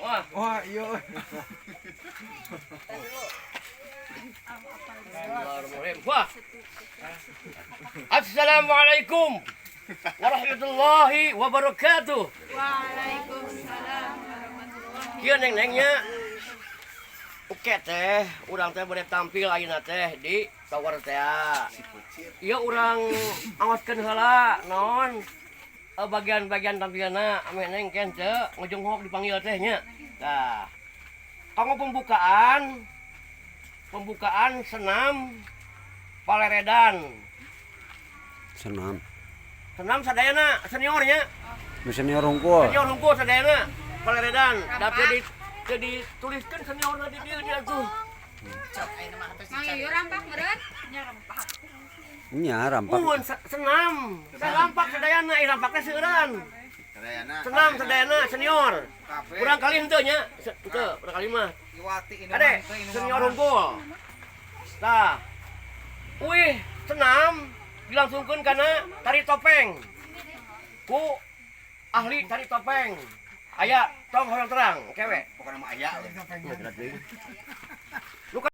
Wah. Wah, iya. Bismillahirrahmanirrahim. Wah. Assalamualaikum warahmatullahi wabarakatuh. Waalaikumsalam warahmatullahi. Kieu, neng-nengnya. Oke teh, urang teh boleh tampil ayeuna teh di tower teh. Ieu urang ngaoskeun heula naon bagian-bagian tampilna ameh neng ken teu ngejunghok dipanggil teh nya. Tah. Kanggo pembukaan pembukaan senam paleredan. Senam. Senam sadayana seniornya. Nu senior hungkul. Senior hungkul sadayana paleredan. Da teu di teu dituliskeun seniorna di dieu dia tuh. Mang Yuyu rampak meureun? Nya rampak. Nya rampak. Mun senam, salampak sadayana, ih rampakna seueuran. Senam sadayana senior. Kurang kali henteu nya, henteu, kurang kali mah. Kade, senior hungkul. Tah. Wih, senam dilangsungkeun kana tari topeng. Ku ahli tari topeng. Aya tong hoyong terang, kewe. Pokoknya mah aya.